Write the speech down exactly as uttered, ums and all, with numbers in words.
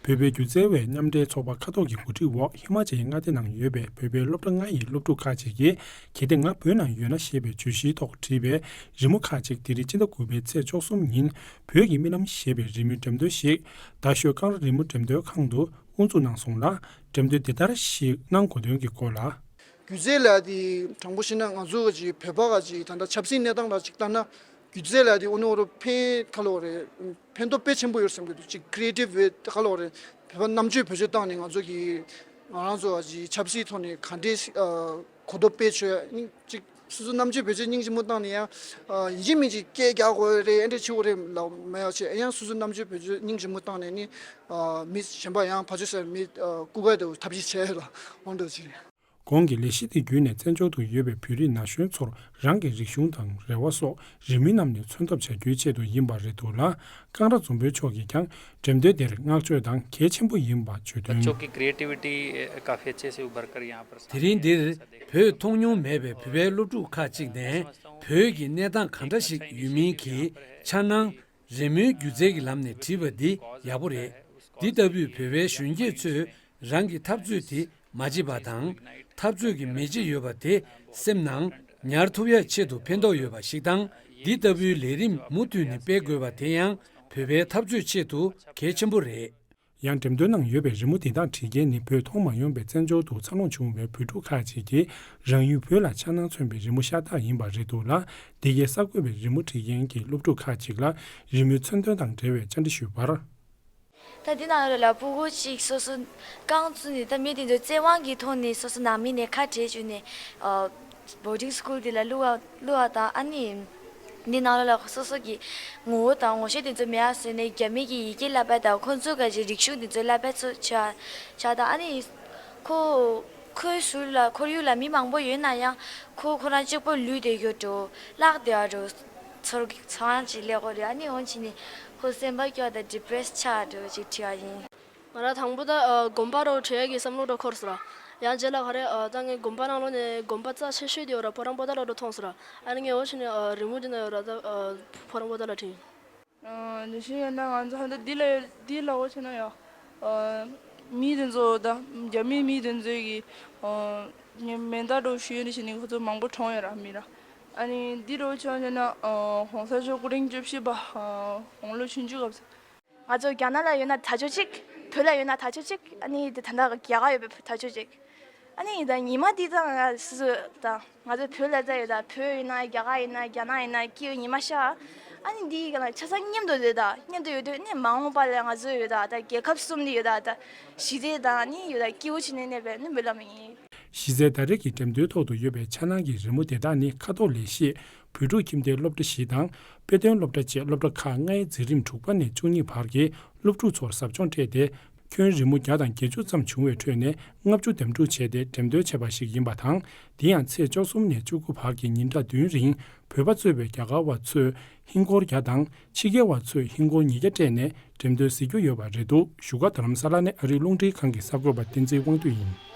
བོད་པའི་སྒྱུ་རྩལ་བའི་མཉམ་འབྲེལ་ཚོགས་པ་ཁ་ཐོག་གི་གོ་སྒྲིག་འོག་ཧི་མ་ཅལ་མངའ་སྡེ་ནང་ཡོད་པའི་བོད་པའི་སློབ་གྲྭ་ལྔ་ཡི་སློབ་ཕྲུག་ཁག་ཅིག་གིས་གལ་ཏེ་ང་བོད་ནང་ཡོད་ན་ཞེས་པའི་བརྗོད་གཞིའི་ཐོག་བྲིས་པའི་རི་མོ་ཁག་ཅིག་དེ་རིང་སྤྱི་ཟླ་དགུ་པའི་ཚེས་བཅུ་གསུམ་ཉིན་བོད་ཀྱི་རྨི་ལམ་ཞེས་པའི་རི་མོའི་འགྲེམས་སྟོན་ཞིག་རྡ་ཤོད་ཀང་ར་རི་མོ་འགྲེམས་སྟོན་ཁང་དུ་དབུ་འཛུགས་གནང་སོང་ལ། འགྲེམས་སྟོན་འདི་ལྟར་ཞིག་གནང་དགོས་དོན་གྱི་སྐོར་ལ། སྒྱུ་རྩལ་ལ་དེ་དྲང་པོ་བཤད་ན་ང་ཚོ་ག་ཅིག་བོད་པ་ག་ཅིག་ད་ལྟ་ཆབ་སྲིད་གནས་སྟངས་ལ་ཅིག་ལྟ་ན། སྒྱུ་རྩལ་ལ་དེ་ཨོ་ནོ་རོ་ཕན་ཁ་ལོ་རེད། ཕན་ཐོགས་དཔེ་ཆེན་པོ་ཡོད་བསམ་གྱི་འདུག་ཅིག་ཀི་རི་ཨེ་ཊིབ་བེ་ཁ་ལོ་རེད། བོད་པ་རྣམ་དཔྱོད་བེད་སྤྱོད་བཏང་ནས་ང་ཚོ་གི་ང་རང་ཚོ་ག་ཅིག་ཆབ་སྲིད་ཐོག་ནས་ག་འདྲས་ཨ་གོ་རྟོགས་སྤེལ་ཆོག་ཡ་ཅིག་སོ་སོ་རྣམ་དཔྱོད་བེད་སྤྱོད་སྙིང་རྗེ་མོ་བཏང་ནས་ཡང་ཡིན་གཅིག་མིན་གཅིག་སྐད་རྒྱག་དགོས་རེད། ཨེ་འདྲས་བྱེད་དགོས་རེད་ལབ་མེད་ཡ་ཆེ་ཡང་སོ་སོ་རྣམ་དཔྱོད་བེད་སྤྱོད་སྙིང་རྗེ་མོ་བཏང་ནས་ནི་མི་གཞན་པ་ཡང་ཕར་ཕྱོགས་ཟེར་མི་སྐུ་གལ་དུ་ཐབས་ཤེས་བྱས་ལ་འོང་འགྲོ་ཅིག་གོང་གི་ལས་གཞི་དེ་བརྒྱུད་ནས་བཙན་བྱོལ་དུ་ཡོད་པའི་བོད་རིགས་ན་གཞོན་ཚོར་རང་གི་རིག་གཞུང་དང་རེ་བ་སོགས་རི་མོའི་ནང་ནས་མཚོན་ཐབས་བྱ་རྒྱུའི་ཆེད་དུ་ཡིན་པ་རེད་འདུག་ལ། ཀང་ར་འཛོམས་དཔོན་མཆོག་གིས་ཀྱང་འགྲེམས་སྟོན་དེར་བསྔགས་བརྗོད་དང་གལ་ཆེན་པོ་ཡིན་པ་བརྗོད་དོན། बच्चों की क्रिएटिविटी काफ़ी अच्छे से उभर कर यहाँ पर དེ་རིང་འདིར་བོད་མཐོང་མྱོང་མེད་པའི་བོད་པའི་སློབ་ཕྲུག་ཁག་ཅིག་ནས་བོད་ཀྱི་གནས་སྟངས་ག་འདྲ་ཞིག་ཡོད་མིན་གྱི་འཆར་སྣང་རི་མོའི་སྒྱུ་རྩལ་གྱི་ལམ་ནས་བྲིས་པ་འདི་ཡག་པོ་རེད། འདི་ལྟ་བུའི་བོད་པའི་གཞོན་སྐྱེས་ཚོས་རང་གི་འཐབ་རྩོད་དེ་མ་བརྗེད་པ་དང་། འཐབ་རྩོད་ཀྱི་མེ་ལྕེ་ཡོད་པ་དེ་སེམས་ནང་ཉར་ཐུབ་ཡ་ཆེད་དུ་ཕན་ཐོགས་ཡོད་པ་ཞིག་དང་། འདི་ལྟ་བུའི་ལས་རིམ་མུ་མཐུད་ནས་སྤེལ་དགོས་པ་དེ་ཡང་བོད་པའི་འཐབ་རྩོད་ཆེད་དུ་གལ་ཆེན་པོ་རེད། ཡང་འགྲེམས་སྟོན་ནང་ཡོད་པའི་རི་མོ་འདི་དག་བྲིས་མཁན་ནི་བོད་མཐོང་མ་མྱོང་པའི་བཙན་བྱོལ་དུ་འཚར་ལོངས་བྱུང་བའི་བོད་ཕྲུག་ཁག་ཅིག་གིས་རང་ཡུལ་བོད་ལ་འཆར་སྣང་མཚོན་པའི་རི་མོ་ཤ་སྟག་ཡིན་པ་རེད་འདུག་ལ། འདི་གའི་གསར་འགོད་པས་རི་མོ་བྲིས་མཁན་གྱི་སློབ་ཕྲུག་ཁག་ཅིག་ལ་རི་མོའི་མཚོན་དོན་དང་འབྲེལ་བའི་བཅར་འདྲི་ཞུས་པར། ད་འདི་ནང་ལ་ལ་ཕྲུ་གུ་ཅིག་སོ་སོ་རྐང་བཙུགས་ནས་ད་མི་དེ་ཚོའི་བཙན་དབང་གི་ཐོག་ནས་སོ་སོ་ནང་མི་ནས་ཁ་བྲལ་བཅུག་ནས་ཨ་བོར་ཌིང་སི་ཀུལ་འདི་ལ་བླུགས་པ་བླུགས་པ་དང་། ཨ་ནི་འདི་ནང་ལ་ལ་སོ་སོ་གི་ངོ་བོ་དང་ངོ་ཤེས་དེ་ཚོ་མེད་པ་བཟོས་ནས་རྒྱ་མི་གི་ཡི་གེ་བསླབ་པ་དང་ཁོ་ཚོ་ག་ཅིག་རིག་གཞུང་དེ་ཚོ་བསླབ་པ་ཚོ་བྱ་བྱ་དང་། ཨ་ནི་ཁོ་ཁོའི་ཟུར་ལ་ཁོར་ཡུག་ལ་མི་མང་པོ་ཡོད་ན་ཡང་ཁོ་ཁོ་རང་གཅིག་པོ་ལུས་བསྡད་རྒྱུ་འགྲོ་བརླག་བསྡད་པ་འགྲོ་ཚོར་ཚོར་ཅིག་སླེབས་ཀྱི་རེད། ཨ་ནི་འོན་ཕྱིན་ནི་ཁོ་སེམས་པ་སྐྱོ་དང་ཌི་པི་རེ་སི་ཆགས་འགྲོ་ཅིག་བྲིས་པ་ཡིན། ང་རང་དང་པོ་ད་ཨ་དགོན་པ་རུ་བྲོས་ཡག་གི་བསམ་བློ་རུ་འཁོར་སོང་ར། ཡང་རྗེས་ལ་ག་རེ་ཨ་ད་ངས་དགོན་པ་ནང་ལོགས་ནས་དགོན་པ་རྩ་ཆེ་ཤོས་དེ་ཡོད་ར་ཕོ་བྲང་པོ་ཏ་ལ་རུ་མཐོང་སོང་ར། ཨ་ནི་ངས་འོ་ཕྱིན་ནས་ཨ་རི་མོ་འདི་ན་ཡོད་ར་ད་ཨ་ཕོ་བྲང་པོ་ཏ་ལ་བྲིས། ཨ་ནི་ཤི་ཡོད་ན་ང་ཚོ་ཧ་ད་འདི་ལ་ཡོད་འདི་ལ་འོ་ཕྱིན་ན་ཡོད། ཨ་མི་དེ་ཚོ་ད་རྒྱ་མིའི་མི་དེ་ཚོའི་གི་ཨ་ངས་མེ་མདའ་འདྲ་བོ་ཞུས་ནས་ཕྱིན་ནས་ཁོ་ཚོ་མང་པོ་གྲོངས་ཡོད་ར་མི་ར། ཨ་ནི་འདི་འདྲ་བོ་ཆ་བཞག་ན་ཨ་གོང་ས་མཆོག་སྐུ་ཕྲེང་བཅུ་བཞི་པ་ཨ་དགུང་ལོ་ཆུང་ཆུང་སྐབས་སུ། ང་ཚོ་རྒྱ་ནག་ལ་ཡོད་ན་ད་ཆོག་ཅིག་བོད་ལ་ཡོད་ན་ད་ཆོག་ཅིག་ཨ་ནི་དེ་ད་ལྟ་རྒྱ་གར་ཡོད་པའི་ད་ཆོག་ཅིག་ཨ་ནི་ད་ཉི་མ་འདི་ད་ང་སོ་སོ་ད་ང་ཚོ་བོད་ལ་ད་ཡོད་ད་བོད་ཡིན་ན་རྒྱ་གར་ཡིན་ན་རྒྱ་ནག་ཡིན་ན་སྐྱིད་པོ་ཉི་མ་ཤར། ཨ་ནི་འདི་ག་ན་ཆ་ཚང་མཉམ་དུ་བསྡད་ད་མཉམ་དུ་ཡོད་དུས་ཨ་ནི་མ་འོངས་པ་ལ་ང་ཚོ་ཡོད་ད་ད་རྒྱལ་ཁབ་གསུམ་ནི་ཡོད་ད་ད་གཞིས་བྱེས་དང་ནི་ཡོད་ད་སྐྱིད་པོ་བྱས་ནས་གནས་པའི་ནི་སྨོན་ལམ་ཡིན། གཞི་རྩའི་ཟླ་རེ་གི་འགྲེམས་སྟོན་ཐོག་ཏུ་ཡོད་པའི་འཆར་སྣང་གི་རི་མོ་དེ་དག་ནི་ཁ་ཐོག་ལས་གཞི་བོད་ཕྲུག་ཁྱིམ་སྡེའི་སློབ་གྲྭ་བཞི་དང་དཔེ་སྟོན་སློབ་གྲྭ་བཅས་སློབ་གྲྭ་ཁག་ལྔའི་འཛིན་རིམ་དྲུག་པ་ནས་བཅུ་གཉིས་བར་གྱི་སློབ་ཕྲུག་ཚོར་ཟབ་སྦྱོང་སྤྲད་དེ། ཁྱོན་རི་མོ་བརྒྱ་དང་བརྒྱད་ཅུ་ཙམ་བྱུང་བའི་ཁྲོད་ནས་ལྔ་བཅུ་འདེམས་སྒྲུག་བྱས་ཏེ་འགྲེམས་སྟོན་བྱས་པ་ཞིག་ཡིན་པ་དང་། དེ་ཡང་ཚེས་བཅུ་གསུམ་ནས་བཅུ་དགུ་བར་གྱི་ཉིན་གྲངས་བདུན་རིང་བོད་པ་གཙོས་པའི་རྒྱ་གར་བ་ཚོས་ཧིན་སྒོར་བརྒྱ་དང་ཕྱི་རྒྱལ་བ་ཚོས་ཧིན་སྒོར་ཉིས་བརྒྱ་སྤྲད་ནས་འགྲེམས་སྟོན་གཟིགས་རྒྱུ་ཡོད་པ་རེད་འདུག་བཞུགས་སྒར་རྡ་རམ་ས་ལ་ནས་ཨ་རིའི་རླུང་འཕྲིན་ཁང་གི་གསར་འགོད་པ་བསྟན་འཛིན་དབང་འདུས་ཡིན།